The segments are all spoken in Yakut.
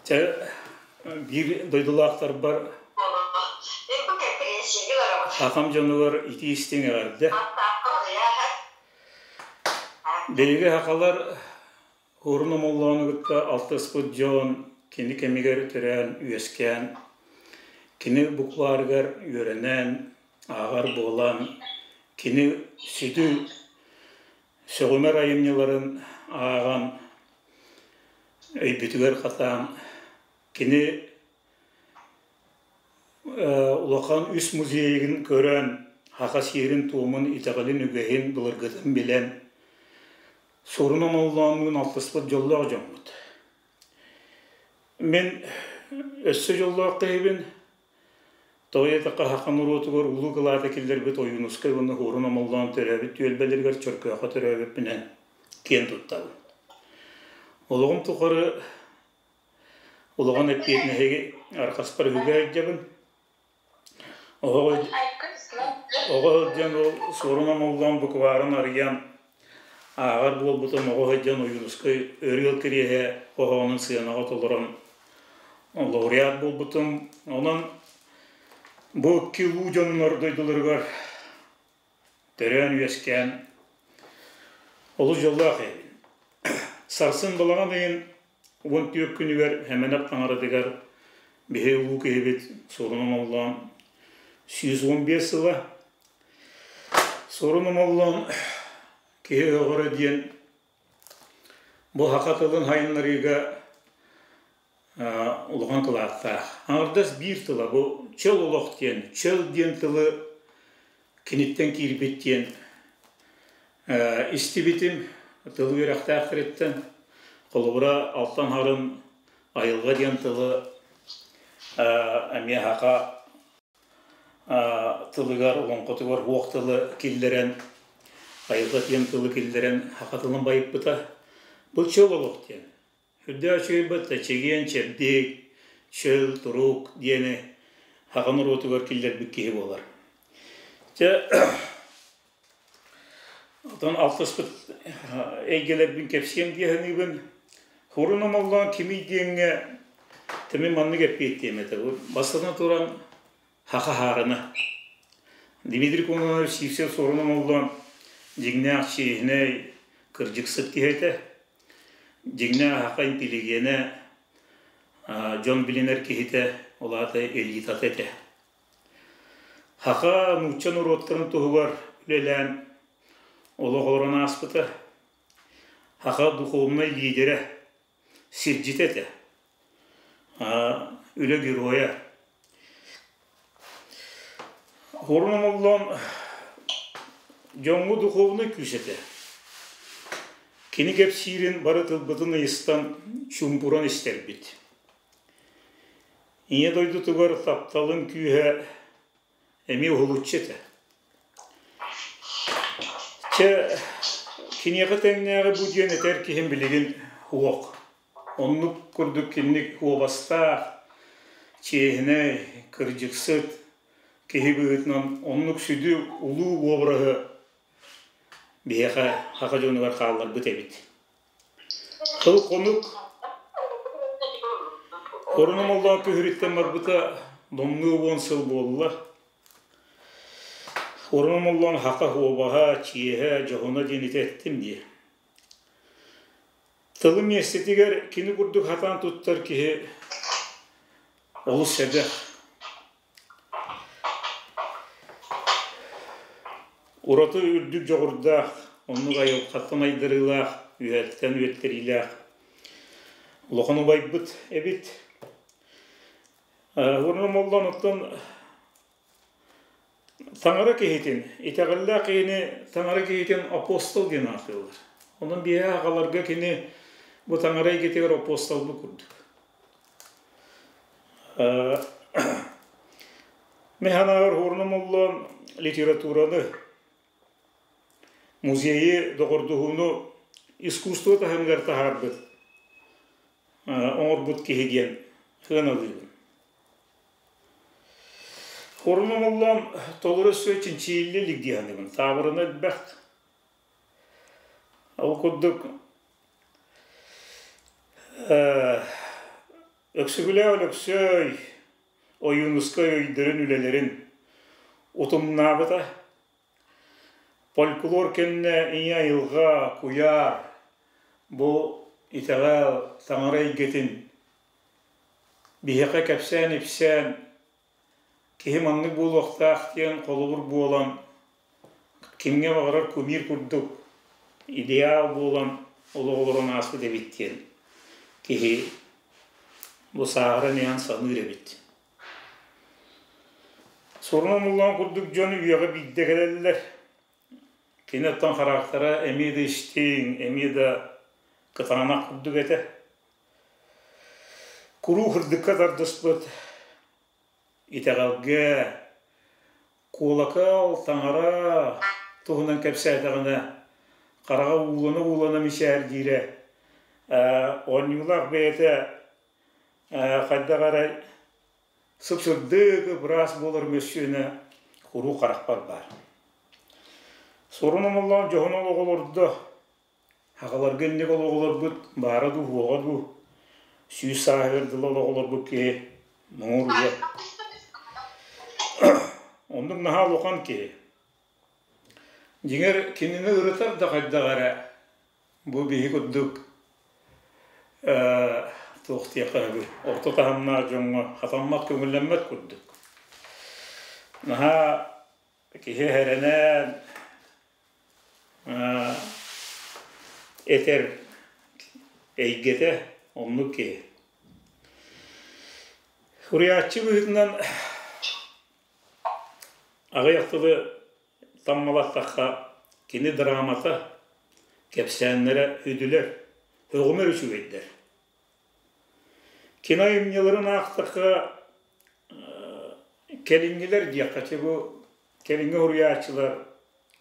Чэ, биир дойдулаахтарбар сахам дьонугар итии-истиҥ эҕэрдэ. Биһиги сахалар Уурун Омоллоону кытта алтыспыт дьон кини кэмигэр төрөөн-үөскээн, кини букварыгар үөрэнэн, ааҕар буолан, кини сүдү сөҕүмэр айымньыларын ааҕан, өйбүтүгэр хатаан, кини Улахан үс музейын көрөн, саха сиэрин-туомун, итэҕэлин, үгэһин былыргытын билэн, Суорун Омоллооннуун алтыспыт дьоллоох дьоммут. Мин өссө дьоллоох киһибин. Тоҕо диэтэххэ, саха норуотугар улуу кылааты киллэрбит Ойуунускай уонна Суорун Омоллоон төрөөбүт түөлбэлэригэр Чөркөөххө төрөөбүппүнэн киэн туттабын. Олоҕум тухары улахан эппиэтинэһи арҕаспар үһүгэ сылдьабын. Оҕо оҕо сылдьан ол Суорун Омоллоон букварын арыйан ааҕар буолбутум оҕо сылдьан Ойуунускай Өрүөл кириэһэ хоһоонун сыанаҕа толорон лауреат буолбутум. Онон бу икки улуу дьоннор дойдуларыгар төрөөн-үөскээн олус дьоллоох эбин. Сарсын балаҕан ыйын 14 күнүгэр Эмэнэп таҥаратыгар биһи улуу киһибит Суорун Омоллоон 115 сыла. Суорун Омоллоон киһи өҕөрө диэн бу саха тылын сайыннарыыга улахан кылааттаах. Аҥардас биир тыла бу чөл олох диэн, чөл диэн тылы киниттэн киирбит диэн истибитим тыл үөрэхтээхтэриттэн. Холобура, Алтан Харын айылҕа диэн тылы эмиэ саха тылыгар, олоҥхотугар уох тылы киллэрэн, айылҕа диэн тылы киллэрэн саха тылын байыппыта. Бу чөл олох диэн. Үрдээх үчүгэй чэгиэн, чэбдик, чөл, турук диэни саха норуотугар киллэрбит киһи буолар. Дьэ, оттон алтыспыт эйгэлэрбин кэпсиэм дии саныыбын. Хурун Омоллоон кимий диэҥҥэ тэмин маннык эппиэттиэм этэ. Бастатан туран, саха хаарына. Дмитрий Кононович Сивцев Суорун Омоллоон дьиҥнээх чиэһинэй, кырдьыксыт киһи этэ. Дьиҥнээх саха интеллигенэ, дьон билинэр киһитэ, ол аата элитата этэ. Саха нуучча норуоттарын туһугар үлэлээн олох олорон ааспыта. Саха духовнай лидерэ, сирдьитэ этэ. Үлэ геройа. Хорун Омоллоон дьоҥҥо духовнай күүс этэ. Кини кэпсиирин бары тылбытын ыйыстан, чуумпуран истэрбит. Ийэ дойдутугар тапталын күүһэ эмиэ уһулуччу этэ. Чэ, киниэхэ тэҥнээҕи бу диэн этэр киһим билигин суох. Оннук курдук кинини куобастаах, чиэһинэй, кырдьыксыт киһи быһыытынан оннук сүдү улуу уобараһы биһиэхэ саха дьонугар хаалларбыт эбит. Сыл-хонук Орун Омоллоон күһүрүттэн барбыта номнуо 10 сыл буолла. Орун Омоллоон саха уобаһа, чиэһэ, дьоһуна диэн ити эттим дии. Тылы миэстэтигэр кини курдук сатаан туттар киһи олус сэдэх. Ураты үрдүк дьоҕурдаах, оннук айылҕаттан айдарыылаах, үөһэттэн үөттэриилээх улахан убайбыт эбит. Уонна Моллон оттон Таҥара киһитин, итэҕэллээх киһини таҥара киһитин апостол диэн ааттыыллар. Онон биһиэхэ аҕаларга кини бу таҥара эйгэтигэр апостолбут курдук. Мин санаабар Уорнум Оллоон литератураны, музейы, доҕордоһууну искусство таһымыгар таһаарбыт, оҥорбут киһи диэн сыаналыыбын. Уорнум Оллоон толору өссө чинчийиллэ илик дии саныыбын. Таабырына элбэх. Ол курдук. Өксөкүлээх Өлөксөй Ойуунускай өйдөрүн үлэлэрин утумнаабыта. Фольклор кэннэ ийэ айылҕа, куйаар бу итэҕэл, таҥара эйгэтин биһиэхэ кэпсээн-ипсээн киһи маннык буолуохтаах диэн холобур буолан кимҥэ баҕарар кумир курдук идеал буолан олох олорон ааспыт эбит диэн киһи бу сааһыран иһэн саныыр эбит. Суруна омуллаан курдук дьон үйэҕэ биирдэ кэлэллэр. Кини оттон хараактара эмиэ да истиҥ, эмиэ да кытаанах курдук этэ. Куруук ырдыкка тардыспыт итэҕэлгэ куолакал, таҥара туһунан кэпсээтэҕинэ хараҕа уулана-уулана мичээрдиирэ, оонньуулаах бэйэтэ хайдах эрэ сып-сырдык, быраас буолар мөссүөнэ куруук харахпар баар. Сурун омоллоон дьоһун олоҕу олордо, Аҕаларга инник олоҕу олорбут баара дуу, суоҕа дуу, 100 сааһыгар дылы олоҕу олорбут киһи муҥур уйа. Оннук наһаа улахан киһи. Дьиҥэр кинини ырытар да хайдах эрэ бу биһи курдук туох диэххэ сөбүй, орто таһымнаах дьоҥҥо хатаммат, көҥүллэммэт курдук. Наһаа киһи эрэнэн этэр эйгэтэ оннук киһи. Суруйааччы быһыытынан аҕыйах тылы таммалаттахха кини драмата, кэпсээннэрэ үдүлэр, өҕүмэр үчүгэйдэр. Кини айымньыларын аахтахха кэлиҥҥилэр диэххэ чэ бу кэлиҥҥи суруйааччылар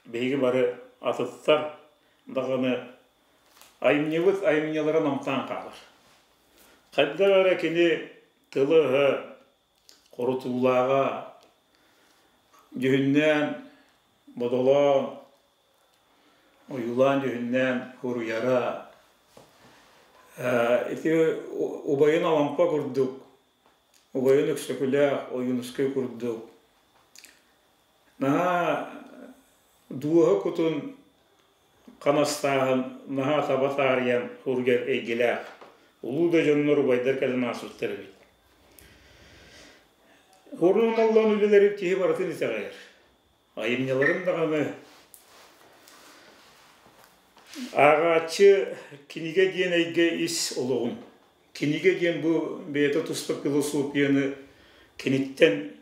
биһиги бары атыттар даҕаны айымньыбыт айымньылара намтаан хаалар. Хайдах эрэ кини тыла-өһө хорутуулааҕа, дьүһүннээн, бодолоон, ойуулаан-дьүһүннээн суруйара ити убайын Алампа курдук, убайын Өксөкүлээх Ойуунускай курдук наһаа дууһа кутун ханастааһын наһаа таба таарыйан суруйар эйгэлээх улуу да дьоннор убайдар кэлэн ааспыттар эбит. Урун Омоллоон үлэлэрин киһи барытын итэҕэйэр. Айымньыларын даҕаны ааҕааччы кинигэ диэн эйгэ ис олоҕун, кинигэ диэн бу бэйэтэ туспа философияны киниттэн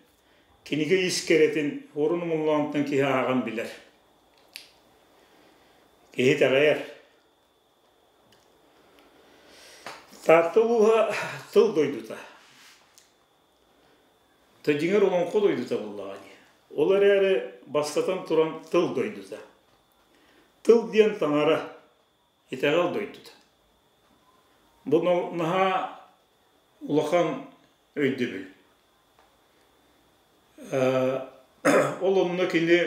кинигэ ис кэрэтин Уорун Омоллоонтон киһи ааҕан билэр. Киһи итэҕэйэр. Таатта улууһа тыл дойдута. Дьиҥэр олоҥхо дойдута буоллаҕа дии. Ол эрээри бастатан туран тыл дойдута. Тыл диэн таҥара, итэҕэл дойдута. Бу наһаа улахан өйдөбүл. Ол онно кини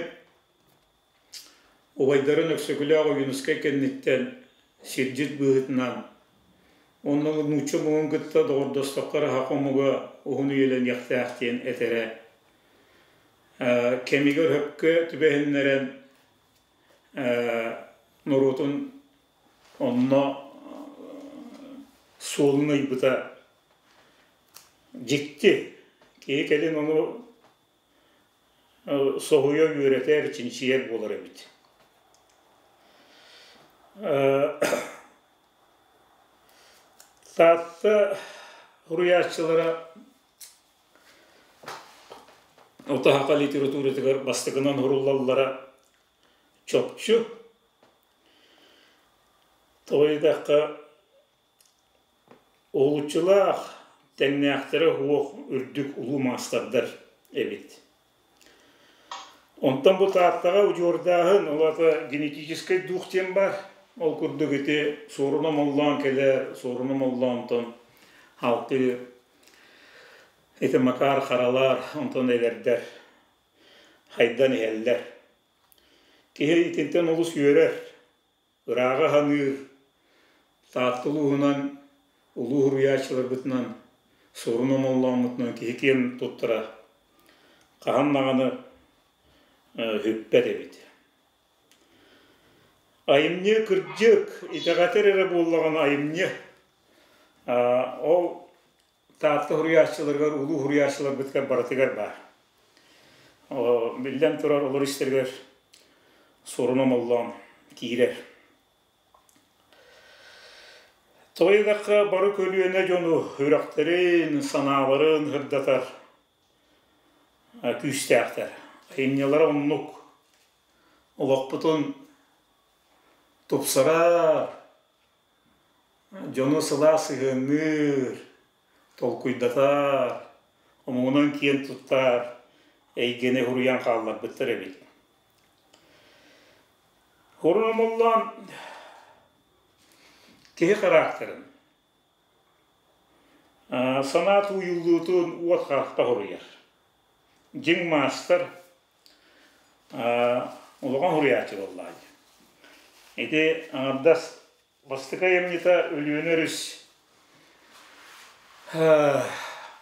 Убайдарын Өксөкүлээх Ойуунускай кэнниттэн сирдьит быһыытынан онно нуучча омугун кытта доҕордостоххо эрэ саха омуга уһун үйэлэниэхтээх диэн этэрэ. Кэмигэр өһөккө түбэһиннэрэн норуотун онно суолун ыйбыта дьикти. Киһи кэлин ону соһуйа үөрэтэр, чинчийэр буолар эбит. Таатта суруйааччылара Отаһаха литературатыгар бастакынан суруллаллара чопчу. Тоҕо диэтэххэ, Уһулуччулаах, тэҥнээхтэрэ суох үрдүк улуу маастардар эбит. Онтон бу Тааттаҕа удьуордааһын, ол аата генетическэй дух диэн баар. Ол курдук ити суоруна моллоон кэлэр, суоруна моллоонтон алтыы ити Макар Харалар, онтон эдэрдэр хайдан иһэллэр. Киһи итинтэн олус үөрэр. Ырааҕы саныыр, Таатта улууһунан, улуу суруйааччыларбытынан Суорун Омоллооммутунан киһи киэн туттара хаһан даҕаны бүппэт эбит. Айымньы кырдьык, итэҕэтэр эрэ буоллаҕына айымньы. Ол Таатта суруйааччыларыгар, улуу суруйааччыларбытыгар барытыгар баар. Биллэн турар, олор истэригэр Суорун Омоллоон киирэр. Тоҕо диэтэххэ, бары көлүөнэ дьону үрэхтэрин, санааларын сырдатар күүстээхтэр. Айымньылара оннук олохпутун тупсарар, дьону сылаас сыһыанныыр, толкуйдатар, омугунан киэн туттар эйгэни уруйан хаалларбыттар эбит. Урун омуллаан киһи характерын, санаа тууйуллуутун уот харахта хоруйар. Дьиҥ маастар улахан суруйааччы буоллаҕа дии. Ити аҥардас бастакы айымньыта Өлүөнэ өрүс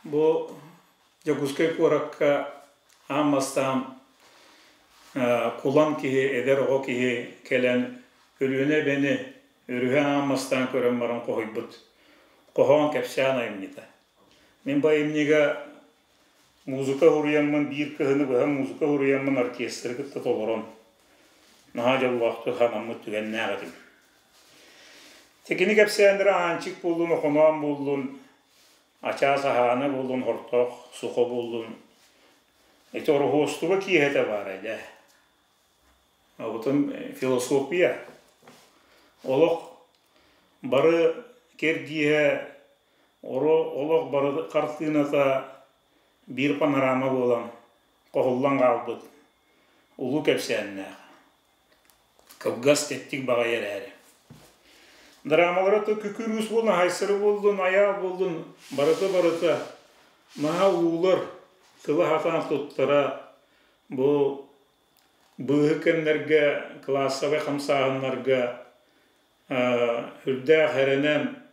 бу Дьокуускай куоракка аан бастаан кулан киһи, эдэр оҕо киһи кэлэн Өлүөнэ эбэни өрүһү аан бастаан көрөн баран хоһуйбут хоһоон кэпсээн айымньыта. Мин бу айымньыга Музыка уруйаммын биир кыһыны быһа музыка уруйаммын оркестры кытта толорон наһаа дьоллоохтук санаммыт түгэннээх этим. Кини кэпсээннэрэ Аанчык буоллун, Охоноон буоллун, Ачаас Аһаана буоллун, Хортоох Сухо буоллун ити ороһуостуба киэһэтэ баара дьэ. Оҕотун философия олох бары кэрдииһэ Оро олох бары хартыыната биир панорама буолан хоһуллан хаалбыт улуу кэпсээннээх, кылгас тэттик баҕайы эрээри. Драмалара то күкүр уус буоллун, хайсары буоллун, айаал буоллун, барыта-барыта наһаа улуулар, тыла сатаан туттара бу быыһык кэмнэргэ кылаассабай хамсааһыннарга үрдээх эрэнэн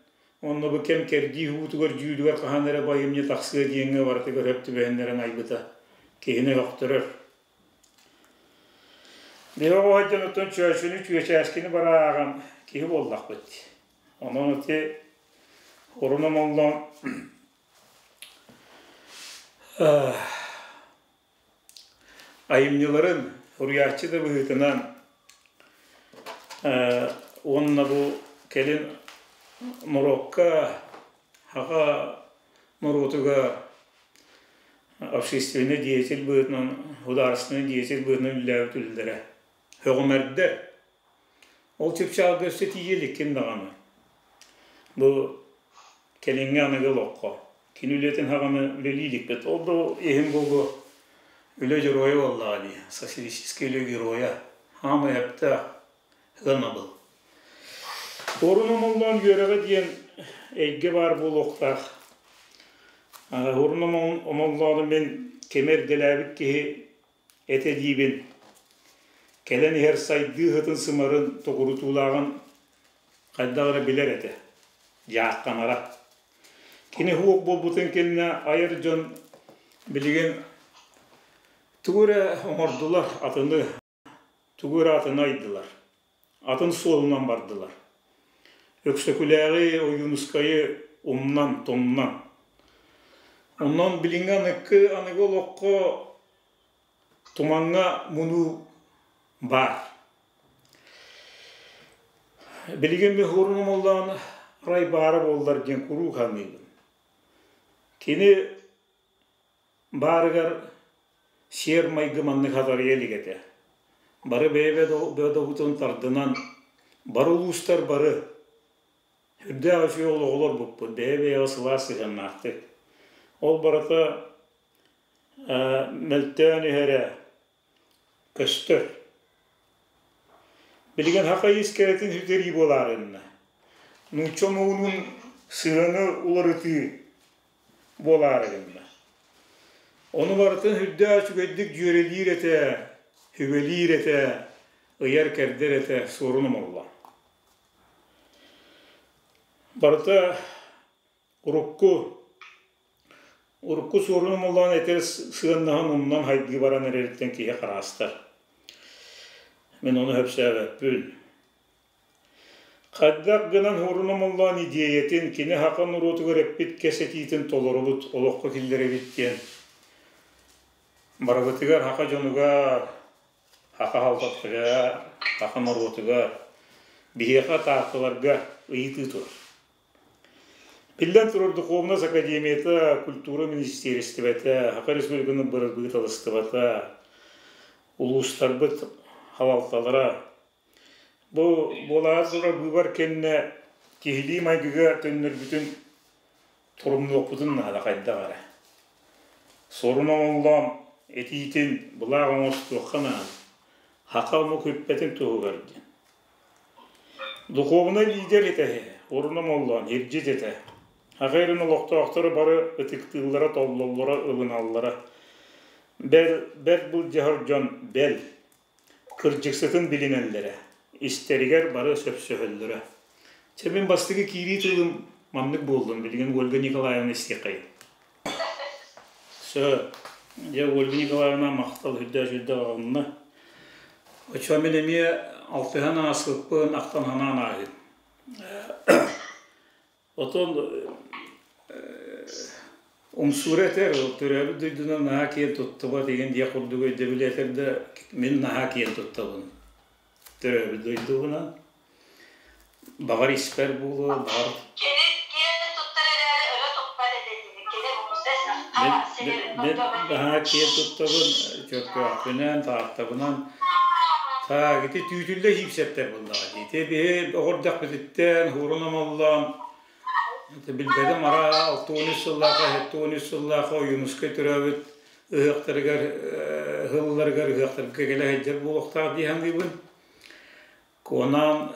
уонна бу кэм кэрдии уутугар дьүүлүгэр хаһан эрэ бу айымньы тахсыа диэҥҥэ барытыгар сөп түбэһиннэрэн айбыта киһини өхтөрөр. Биһи оҕо сылдьан оттон чөөчүнү чүөчээскини бара ааҕан киһи буоллахпыт. Онон ити Орун Омоллоон Айымньыларын суруйааччы да быһыытынан уонна бу кэлин норуокка, саха норуотугар общественнай деятель быһыытынан, судаарыстыбаннай деятель быһыытынан үлэлээбит үлэлэрэ сөҕүмэрдэр. Ол чыпчаалга өссө тиийэ иликкин даҕаны. Бу кэлиҥҥи аныгы олоххо кини үлэтин хаҕаны үлэлии иликпит. Ол да иһин буолуо үлэ дьоруойа буоллаҕа дии, социалистическай үлэ геройа, хаамай сөптөөх ыанабыл. Орун омоллоон үөрэҕэ диэн эйгэ баар буолуохтаах. Орун омоллоону мин кэми эрдэлээбит киһи этэ диибин. Кэлэн иһэр сайдыы ыһытын-сымарын тоҕурутуулааҕын хайдах эрэ билэр этэ, дьаахханара. Кини уһук буолбутун кэннэ айар дьон билигин тугу эрэ оҥордулар, атыны, тугу эрэ атыны айдылар, атын суолунан бардылар. Өксөкүлээҕи, Ойуунускайы умнан, тумнан. Онон билиҥҥи аныкы аныгы олоххо тумаҥҥа мунуу баар. Билигин мин хуурун арай баара буоллар диэн куруук саныыбын. Кини баарыгар сиэр-майгы маннык хатарыйа илик этэ. Бары бэйэ бэйэ тардынан, бары улуустар бары үрдээх үчүгэй олоҕу олорбуппут, бэйэ-бэйэҕэ сылаас сыһыаннаахтык. Ол барыта мөлтөөн иһэрэ көстөр. Билигин саха ис кэрэтин сүтэрии буолаарынна. Нуучча омугунуун сыһыаны уларытыы буолаары гынна. Ону барытын сүрдээх үчүгэйдик дьүөрэлиир этэ, сүбэлиир этэ, ыйар-кэрдэр этэ Суорун Омоллоон. Барыта урукку. Урукку Суорун Омоллоон этэр сыаннаһын умнан хайгыы баран эрэриттэн киһи хараастар. Мин ону сөпсөөбөппүн. Хайдах гынан Суорун Омоллоон идиэйэтин, кини саха норуотугар эппит кэс этиитин толоробут, олоххо киллэрэбит диэн барыбытыгар саха дьонугар, саха халҕаттыгар, саха норуотугар, биһиэхэ таатталарга ыйытыы турар. Биллэн турар, Духовнай академията, культура министиэристибэтэ, Саха Республикатын бырабыыталыстыбата, улуустарбыт халалталара бу буолаары турар быыбар кэннэ киһилии майгыга төннөрбүтүн торумнуохпутун наада хайдах эрэ. Суорун оҥоллоон этиитин былаах оҥостуохха наада. Саха омук бүппэтин туһугар диэн. Духуобунай лидер этэ, Уруна Моллоон, ирдьит этэ. Аҕа эрин олохтоохторо бары ытыктыыллара, толлоллоро, ылыналлара. Бэл, бэрт былдьаһар дьон бэл, кырдьыксытын билинэллэрэ, истэригэр бары сөпсөһөллөрө. Чэ, мин бастакы киирии тылым маннык буоллун, билигин Ольга Николаевна истиэххэйин. Сөп. Дьэ, Ольга Николаевна махтал үрдээх-үрдээх аҕынна. Оччоҕо мин эмиэ алтыһан ааспыппын ахтан санаан ааһыым. Отон умсуура этэр, төрөөбүт дойдунан наһаа киэн туттубат игин диэх курдук өйдөбүлү этэр да, мин наһаа киэн туттабын. Төрөөбүт дойдубунан. Баҕар испэр буолуо, баҕар Кини киэн туттар эрээри өрө туппат этэ дии. Кини Мин, мин наһаа киэн туттабын, Чөркөөхпүнэн, Тааттабынан. Так, ити түүтүллэ иипсэттэр буоллаҕа дии. Ити биһи оҕордохпүтүттэн, хуурун омоллоон, билбэтим араа 63 сыллаахха, 73 сыллаахха Ойуунускай төрөөбүт ыһыахтарыгар, ыһылларыгар ыһыахтарга кэлэ сылдьар буолуохтаах дии саныыбын. Куонаан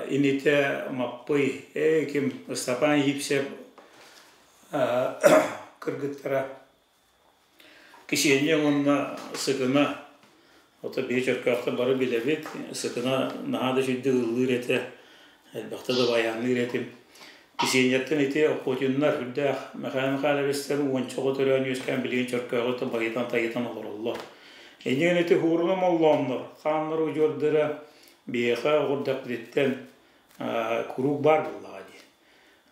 инитэ Маппый, ээ ким Ыстапаан Египсев кыргыттара Кисиэнньэ уонна Сыкына, ото биһи Чөркөөхтөр бары билэбит, Сыкына наһаа да үчүгдүк ыллыыр этэ, элбэхтэ да байаанныыр этим. Кисиэнньэттэн ити Охотиннар үрдээх Михаил Михайловичтар уонча оҕо төрөөн үөскээн билигин Чөркөөҕү байытан-тайытан олороллор. Иннигин ити Һууруна Моллооннор хааннара удьуордара биһиэхэ оҕурдахпытыттан куруук баар буоллаҕа дии.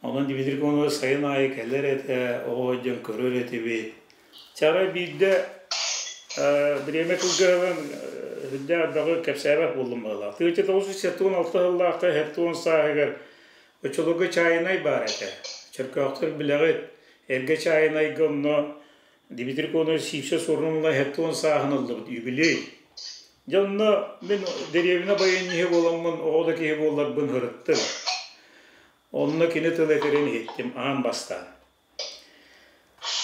Онон Дмитрий Кононович сайын аайы кэлэр этэ, оҕо дьон көрөр этибит. Чара биирдэ бириэмэ кылгаһынан үрдээх элбэҕи кэпсээбэт буоллум быһыылаах. 1976 сыллаахха 70 сааһыгар Оччолорго чаайынай баар этэ. Чөркөөхтөр билэҕит, эргэ чаайынайга онно Дмитрий Кононович Сивцев суорун ыла 70 сааһын ыллыбыт, юбилей. Дьэ онно мин дэриэбинэ байанньыһа буоламмын, оҕо да киһи буолларбын һырыттым. Онно кини тыл этэрин иһиттим аан бастаан.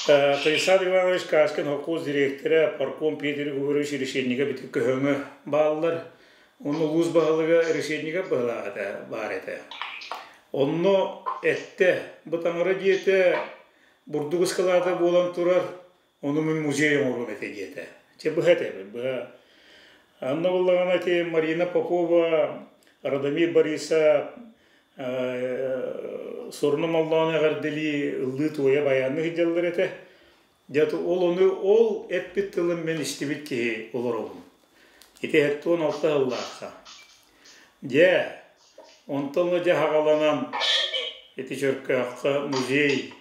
Тайсар Иванович Кашкин холкуос дириэктэрэ Парком Петр Егорович Решетников ити көһөҥө бааллар. Онно улуус баһылыга Решетников быһылаах этэ, баар этэ. Онно эттэ, бу таҥара дьиэтэ бурдук ыскылаата буолан турар, ону мин музей оҥоруом этэ диэтэ. Чэ быһа этэбин, быһа. Анна буоллаҕына ити Марина Попова, Радомир Борисов Суруна Моллоон эҕэрдэлии ыллыы-туойа байаанныы сылдьаллар этэ. Дьэ ол ону ол эппит тылын мин истибит киһи олоробун. Ити 76 сыллаахха. Дьэ, онтон дьэ хаҕаланан ити Чөркөөххө музей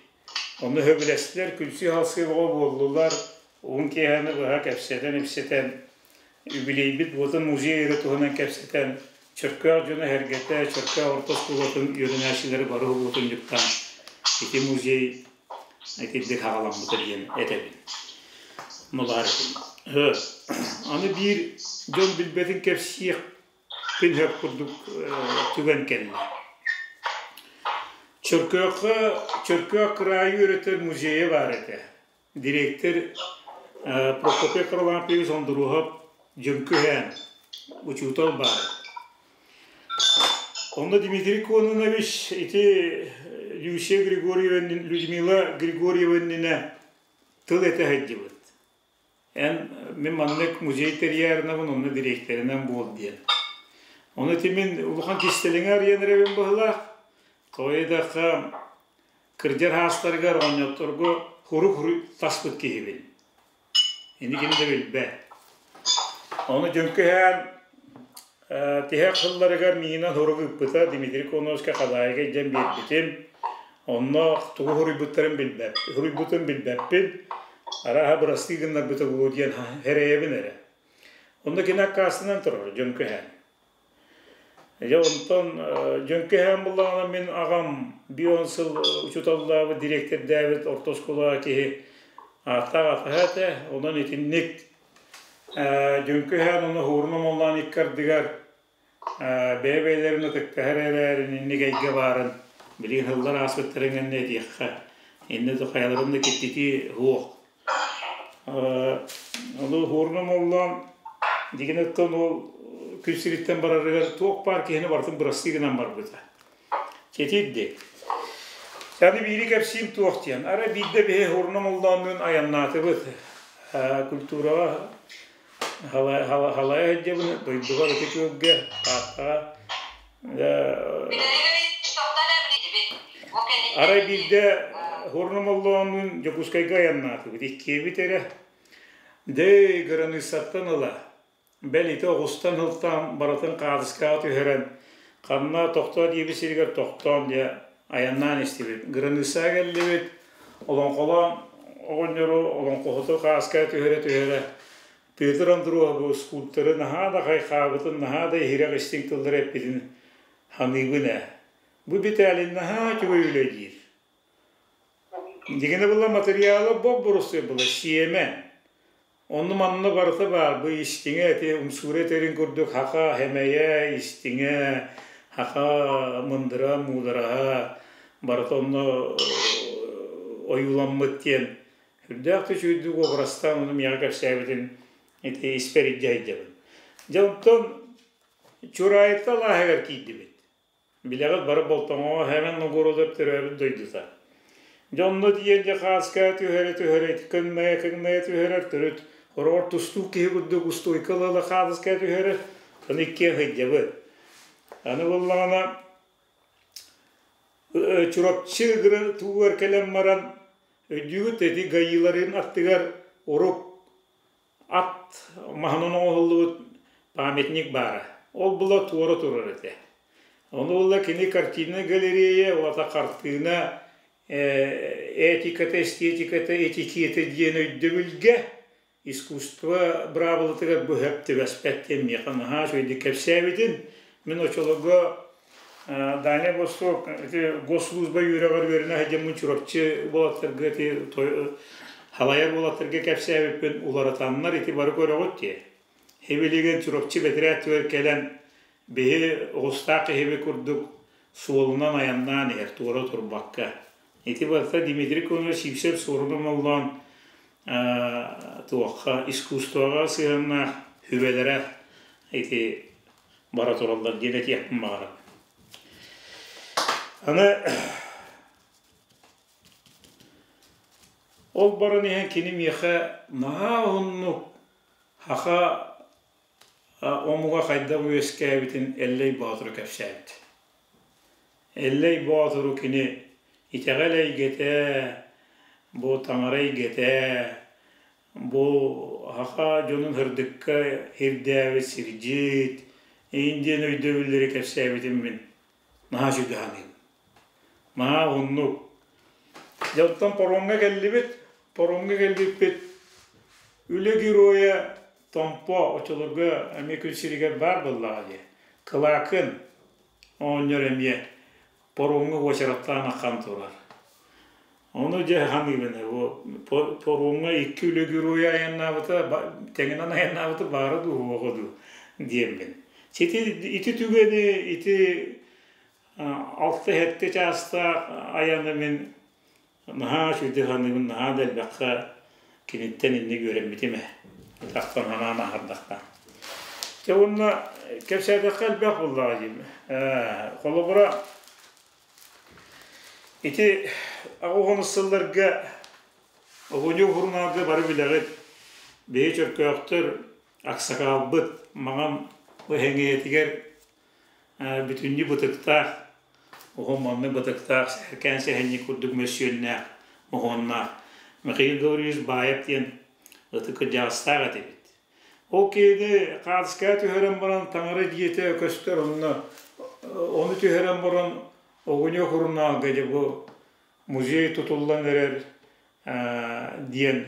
Ону сөбүлэстилэр, күлсүү-халсыы бөҕө буоллулар, уһун киэһэни быһа кэпсэтэн-ипсэтэн, үбүлүөйбүт буотун музей эрэ туһунан кэпсэтэн, Чөркөөх дьоно-сэргэтэ, Чөркөөх орто оскуолатын үөрэнээччилэрэ бары уһугутунньуктаан ити музей итирдик хаҕаламмыта диэн этэбин. Мулаар этим. Аны биир дьон билбэтин кэпсиэх Күн хөп курдук түгэн кэллэ. Чөркөөххө Чөркөөх кыраайы үөрэтэр музейа баар этэ. Дириэктэр Прокопий Харлампьевич Ондуруоһап Дьөҥкүһээн учуутал баар. Онно Дмитрий Кононович ити Люция Григорьева Людмила Григорьева иннинэ тыл этэ сылдьыбыт. Эн мин маннык музей тэрийээринэбин, онно дириэктэринэн буол диэн. Ону ити мин улахан кистэлэҥи арыйан эрэбин быһыылаах. Тоҕо диэтэххэ, Кырдьар аастарыгар оҕонньотторго хурук-хуруй таспыт киһибин. Ини ким да билбэт. Ону дьөҥкүһээн тиһэх сылларыгар миинэн сурук ыыппыта Дмитрий Коновичка Хадаайыга илдьэн биэрбитим. Онно тугу суруйбуттарын билбэп, суруйбутун билбэппин. Арааһа бырастыы гыннарбыта буолуо диэн сэрэйэбин эрэ. Онно кини аккаастанан турар дьөҥкүһээн. Дьэ онтон дьөҥкүһээн буллаҕына мин аҕам бион сыл учууталлаабыт, дириэктэрдээбит орто оскуолаҕа киһи ааттаах атаһа этэ. Онон итинник дьөҥкүһээн уонна Уһуурун Омоллоон икки ардыгар бэйэ-бэйэлэрин ытыктаһар эрээрин инник эйгэ баарын билигин сыллар ааспыттарын кэннэ этиэххэ. Иннэ да хайаларын да киттитии суох. Ону Уһуурун Омоллоон дигин оттон ол күн сириттэн барарыгар туох баар киһини барытын бырастыы гынан барбыта. Кэтиир Аны биири кэпсиим туох диэн. Арай биирдэ биһи Уһуурун Омоллооннуун айаннаатыбыт. Культураҕа халайа сылдьабын дойдуга Ытык Күөлгэ, Тааттаҕа. Арай биирдэ Уһуурун Омоллооннуун Дьокуускайга айаннаатыбыт. Иккиэбит эрэ. Дэй, кыраныыссаттан ыла. Бэл ити оҕустан ылтаан барытын хаадыскаҕа түһэрэн, ханна тохтоо диэбит сиригэр тохтоон дьэ айаннаан истибит. Границаҕа кэллибит, олоҥхолоон оҕонньору олоҥхоһуту хааскаҕа түһэрэ-түһэрэ Петр Андруһову скульпторы наһаа да хайхаабытын, наһаа да иһирэх истиҥ тыллары эппитин саныыбын ээ. Бу Виталий наһаа үчүгэй үлэ диир. Дигинэ була материала боп-боростуой була сиэмэ. Онно-манна барыта баар, бу истиҥэ ити умсуура этэрин курдук хаха хэмэйэ, истиҥэ, хаха мындыра, муудараһа барыта онно ойууламмыт диэн сүрдээх да үчүгэйдик уобарастаан ону миэхэ кэпсээбитин ити испэр илдьэ сылдьабын. Дьэ онтон Чураайта алааһыгар киирдибит. Билэҕит бары Болтоҥоҕо Хэмэн Ноҕуруодап төрөөбүт дойдута. Дьэ онно тиийэн дьэ хааска түһэрэ-түһэрэ кыҥнайа-кыҥнайа түһэрэр төрүт хороҕор тустуук киһи курдук устуойка ыла-ыла хаадыска түһэрэр. Аны иккиэн сылдьабыт. Аны буоллаҕына Чурапчы тугар кэлэн баран өйдүүгүт ити гаиларын аттыгар урук ат маһынан оҥоһуллубут памятник баара. Ол була туора турар этэ. Ону була кини картиннай галерея, уота хартыына этиката, эстетиката, этикета диэн өйдөбүлгэ искусство быраабылатыгар быһап түбэспэт диэн миэхэ наһаа үчүгэйдик кэпсээбитин мин оччолорго Дальний Восток ити госслужба үөрэҕэр үөрэнэ сылдьаммын Чурапчы уолаттарга ити халайар уолаттарга кэпсээбиппин уларытаннар ити бары көрөҕүт дии. Һибилигин Чурапчы бэтэрээт түгэр кэлэн биһи оҕустаах киһиби курдук суолунан айаннаан иһэр туора турбакка. Ити барыта Дмитрий Конович Сивцев суорун омоллоон туохха искусствоҕа сыһыаннаах сүбэлэрэ ити бара тураллар диэн этиэхпин баҕарабын. Аны ол баран иһэн кини миэхэ наһаа уһуннук саха омуга хайдах үөскээбитин Эллэй Боотуру кэпсээбит. Эллэй Боотуру кини итэҕэл эйгэтэ, бу таҥара эйгэтэ, Бу саха дьонун сырдыкка сирдээбит сирдьит, иин диэн өйдөбүллэри кэпсээбитим мин наһаа үчүгэй саныыбын. Наһаа уһуннук. Дьэ оттон паромҥа кэллибит. Паромҥа кэлбиппит үлэ геройа Томпо оччолорго эмиэ күн сиригэр баар буоллаҕа дии. Кылаакын оҕонньор эмиэ паромҥа уочараттаан ахан турар. Ону дьэ саныыбын бу паромҥа икки үлэ геройа айаннаабыта тэҥинэн айаннаабыта баара дуу суоҕа дуу диэммин. Ити ити түгэни ити алта-сэттэ чаастаах айаны мин наһаа үчүгэйдик саныыбын, наһаа да элбэххэ киниттэн инник үөрэммитим ээ. Тахсан санаан аһардахха. Дьэ уонна кэпсээтэххэ элбэх буоллаҕа дии. Холобура Ити 80 сылларга Оҕонньор сурунаалга бары билэҕит, биһи чөркөөхтөр аксакаалбыт маҥан эһэҥэйэтигэр бүтүннүү бытыктаах. Уһун маннык бытыктаах, сэһэркээн сэһэнньик курдук мөссүөннээх, моһуоннаах Михаил Гаврильевич Баев диэн ытык кырдьаҕастаах этибит. Ол киһини хаартыскаҕа түһэрэн баран таҥара дьиэтэ көстөр онно ону түһэрэн баран Огонек сурунаалга дьэ бу музей тутуллан эрэр диэн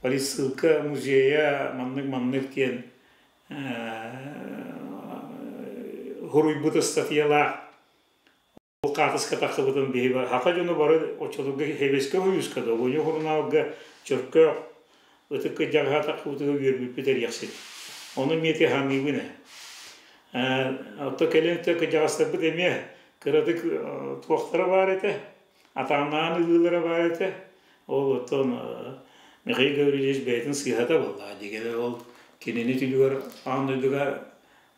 политсыылка музейа маннык-маннык диэн суруйбут ыстатыйалаах. Ол хаартыска тахсыбытын биһиги саха дьоно бары оччолорго Сэбиэскэй Сойууска да, Огонек сурунаалга Чөркөөх ытык кырдьаҕаһа тахсыбытыгар үөрбүппүт эриэхсит. Ону эмиэ саныыбын ээ. Оттон кэлин өттө кырдьаҕастарбыт эмиэ кыратык туохтара баар этэ, атааннаан ылыылара баар этэ. Ол оттон Михаил Гаврильевич бэйэтин сыыһата буоллаҕа дии. Ол кинини түлүгэр аан дойдуга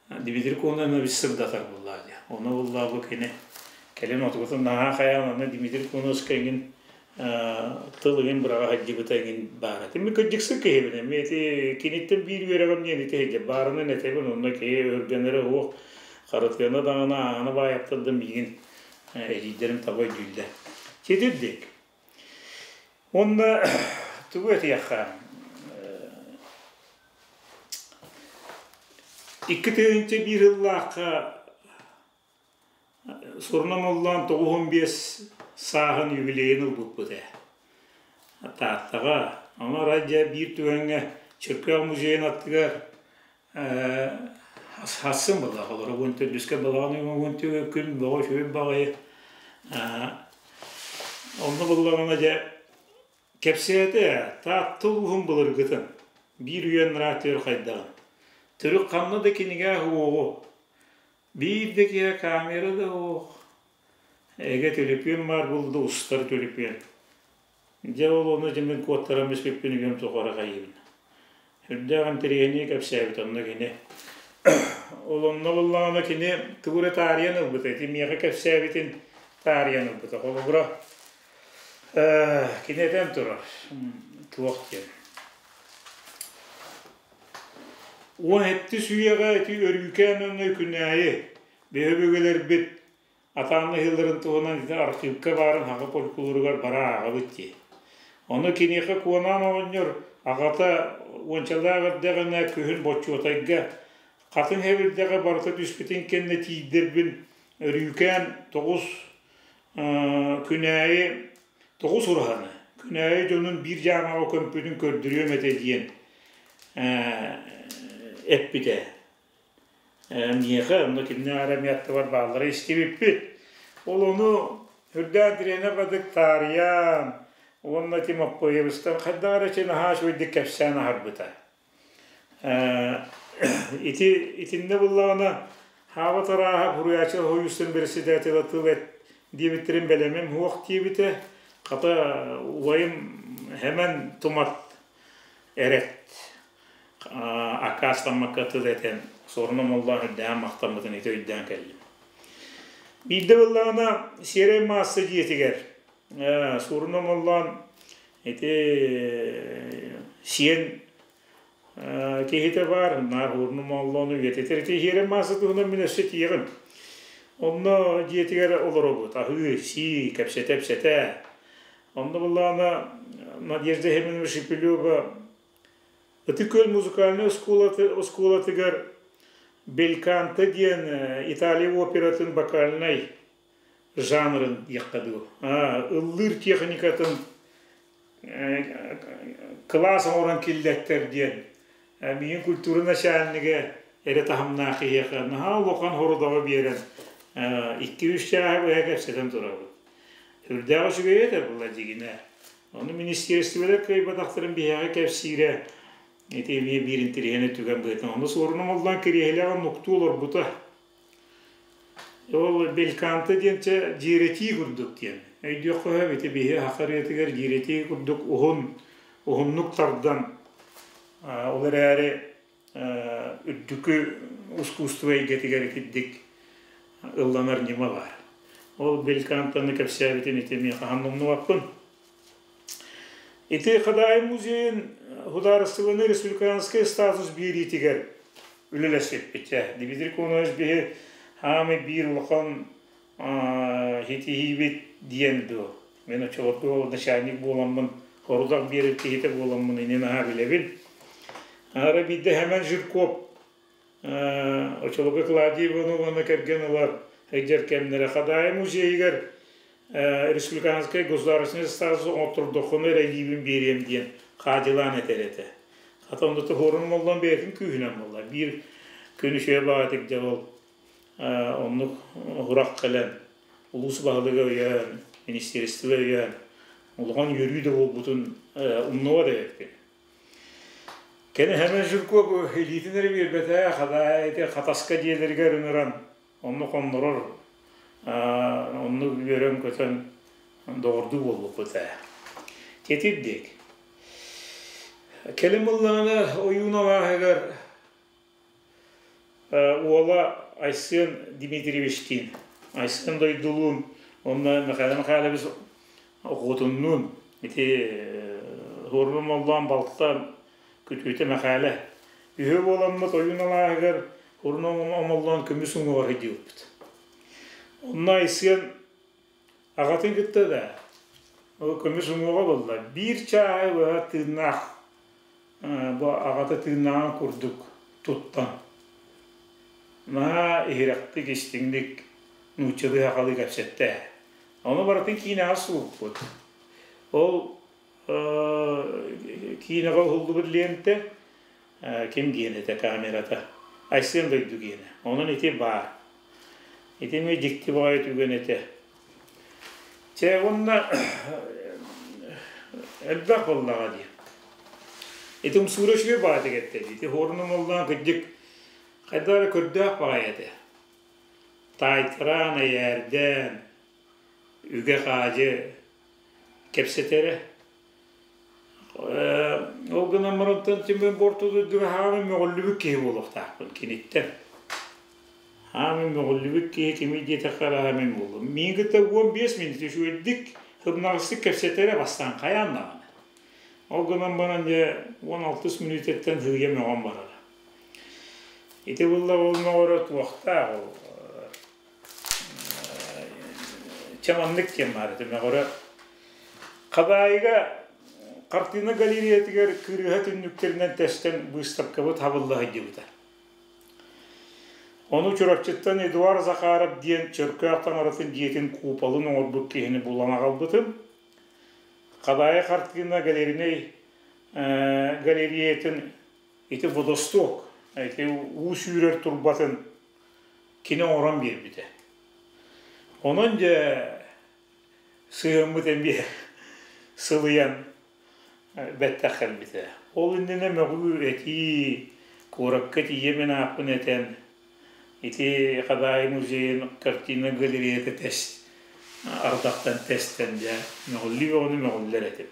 Дмитрий Кононович сырдатар буоллаҕа дии. Ону буоллаҕа бу кини кэлин отугутун наһаа хайаан аны Дмитрий Кононовичка эҥин тыл ыгын быраҕа сылдьыбыта эҥин баара. Тимми кырдьыксыт киһибин эмиэ ити киниттэн биир үөрэҕим диэн ити сылдьар. Баарынан этэбин онно киһи өһүргэнэрэ суох харытыана даҕаны ааны баайаптар да миигин эдьиийдэрим таба өйдүүллэр. Ситирдик. Уонна тугу этиэххэ 2001 сыллаахха Сурунан ыллаан 95 сааһын юбилейын ылбыппыт ээ. Тааттаҕа. Ону арай дьэ биир түгэҥҥэ Чөркөөх музейын аттыгар хассын буоллах олору уон төрдүскэ балаҕан ыйын уон күн бөҕө үчүгэй баҕайы. Онно буоллаҕына дьэ кэпсээтэ Таатта улууһун былыргытын, биир үйэ анараа түөр хайдаҕын. Төрүт ханна да кинигэ уоҕу Биир да киһи камера да суох, эгэ төлөпүөн баар буолла да устар төлөпүөн. Дьэ ол ону дьэ мин куоттаран бүспүппүн үйэм тухары хайыыбын. Сүрдээх интэриэһинэй кэпсээбит онно кини. Ол онно буоллаҕына кини тугу эрэ таарыйан ылбыта, ити миэхэ кэпсээбитин таарыйан ылбыта. Холобура, кини этэн турар, туох диэн. 17-ис үйэҕэ ити Өрүүкээн уонна Күнээйи биһи өбүгэлэрбит атааннаһыыларын туһунан ити архыыпка баарын саха фольклоругар бара ааҕабыт дии. Ону киниэхэ Куонаан оҕонньор аҕата уончалаах эрдэҕинэ күһүн Бочуотайга хатыҥ хэбирдэҕэ барыта түспүтүн кэннэ тиийдэрбин Өрүүкээн тоҕус Күнээйи тоҕус ураһаны Күнээйи дьонун биир дьаамаҕа көмпүтүн көрдөрүөм этэ диэн эппитэ. Миэхэ онно кимнээх эрэ эмиэ аттыбар бааллара истибиппит. Ол ону үрдээн тренер бадык таарыйан уонна Тимофеевичтан хайдах эрэ чи наһаа үчүгэйдик кэпсээн аһарбыта. Ити итиннэ буллаҕына Хаба Тарааһа Буруйааччы Сойуустан председателэ тыл эт диэбиттэрин бэлэмим суох диэбитэ. Хата убайым Хэмэн Тумат эрэт аккаастаммакка тыл этэн суоруна моллоон үрдээн махтаммытын ити өйдөөн кэллим. Биирдэ буоллаҕына сиэрэй маасса дьиэтигэр Суоруна Моллоон ити сиэн киһитэ баар, наар Суоруна Моллоону үйэтитэр. Ити сиэрэй маасса туһунан мин өссө тиийэҕим. Онно дьиэтигэр олоробут, аһыы, сии, кэпсэтэ-ипсэтэ. Онно буоллаҕына Надежда Семеновна Шепелева Ытык Күөл музыкальнай оскуолатыгар Бельканто диэн Италия оператын вокальнай жанрын диэххэ дуу, ыллыыр техникатын кылаас оҥорон киллэттэр диэн миигин культура начальнига эрэ таһымнаах киһиэхэ наһаа улахан хорудаҕы биэрэн 2-3 чааһы быһа кэпсэтэн турабыт. Үрдээх үчүгэй этэ була дьигинэ. Ону министиэристибэлэр кыайбатахтарын биһиэхэ кэпсиирэ ити эмиэ биир интэриэһинэй түгэн быһыытынан. Ону суоруна моллоон кириэһилэҕэ нуктуу олорбута. Ол бельканто диэн чэ дьиэрэтии курдук диэн. Өйдүөххэ сөп ити биһи саха ырыатыгар дьиэрэтии курдук уһун уһуннук тардан ол эрээри үрдүкү ускуустуба эйгэтигэр итирдик ылланар ньыма баар. Ол белькантоны кэпсээбитин ити эмиэ хаһан умнубаппын. Ити Хадаайы музейын судаарыстыбаннай республиканскай статус биэриитигэр үлэлэспиппит. Дмитрий Коноевич биһи хаамай биир улахан Ситиһиибит диэн дуо? Мин оччолорго начальник буоламмын, хорудах биэрэр киһитэ буоламмын инин наһаа билэбин. Аара биирдэ Хэмэн Жирков оччолорго Клавдия Ивановна кэргэн ылар сылдьар кэмнэрэ Хадаайы музейыгар республиканскай государственный статус оҥоттордоххуна эрэ илиибин биэриэм диэн хаадьылаан этэр этэ. Хата онно туһуорун моллон бэйэтин күүһүнэн буолла. Биир күн үчүгэй баҕатык дьэ ол оннук уһурах кэлэн улуус баһылыга өйөөн, министиэристибэ өйөөн улахан үөрүү да буолбутун умнубат эбиппин. Кини Хэмэн Жирков илиитин эрэ биэрбэтэ, хадаа ити Хатаска дьиэлэригэр ыҥыран онно хоннорор, онно үөрэн-көтөн доҕордуу буолбуппут ээ. Тетирдик. Кэлин буллаҕына ойуун алааһыгар Уола Айсен Дмитриевичтиин, Айсен дойдулуун уонна Михаил Михайлович оҕотуннуун ити Суорба Моллоон балта күтүөтэ Мэхээлэ үһүө буоламмыт ойуун алааһыгар Урун Омоллоон көмүс уҥуоҕар сылдьыбыппыт. Онно Айсен аҕатын кытта да ол көмүс уҥуоҕа буолла биир чааһы быһа тыыннаах бу аҕата тыыннааҕын курдук туттан наһаа иһирэхтик истиҥник нууччалыы сахалыы кэпсэттэ. Ону барытын киинэҕэ сууппут. Ол киинэҕэ уһуллубут лиэнтэ ким гиэнэ этэ камерата Айсен дойду гиэнэ. Онон ити баар. Ити эмиэ дьикти баҕайы түгэн этэ. Чэ уонна элбэх буоллаҕа дии. Ити умсуура үчүгэй баҕайытык эттэ дии. Ити хуорун омоллоон кырдьык хайдах эрэ көрдөөх баҕайы этэ. Таайтараан, эйээрдээн, үгэ-хаадьы кэпсэтэрэ. Ол гынан барантан мин бу орто дойдуга хааман мөҕүллүбүт киһи буолуохтаахпын киниттэн. Хааман мөҕүллүбүт киһи кимий диэтэххэ эрэ мин буоллум. Миигин кытта 15 мүнүүтэ үчүгэйдик сымнаҕастык кэпсэтэрэ бастаан хайаан даҕаны. Ол гынан баран дьэ 16 мүнүүтэттэн сыыйа мөҕөн барара. Ити булла ол мөҕөрө туохтаах ол Чэ маннык диэн баар этэ мөҕөрө Хадаайыга хартыына галереятыгар кырыыһа түннүктэринэн тэстэн быыстапкабыт хабылла сылдьыбыта. Ону Чурапчыттан Эдуард Захаров диэн Чөркөөх таҥаратын дьиэтин куполун оҥорбут киһини булан аҕалбытым. Хадаайы хартыына галерейнай галереятын ити водосток, ити уу сүүрэр турбатын кини оҥорон биэрбитэ. Онон дьэ сыһыаммыт эмиэ сылыйан бэттэх кэлбитэ. Ол иннинэ мөҕүү этии, куоракка тиийэ мин ааппын этэн, ити Хадаайы музейын картина галереята тэс ардахтан тэстэн дьэ мөҕүллүү бөҕөнү мөҕүллэр этим.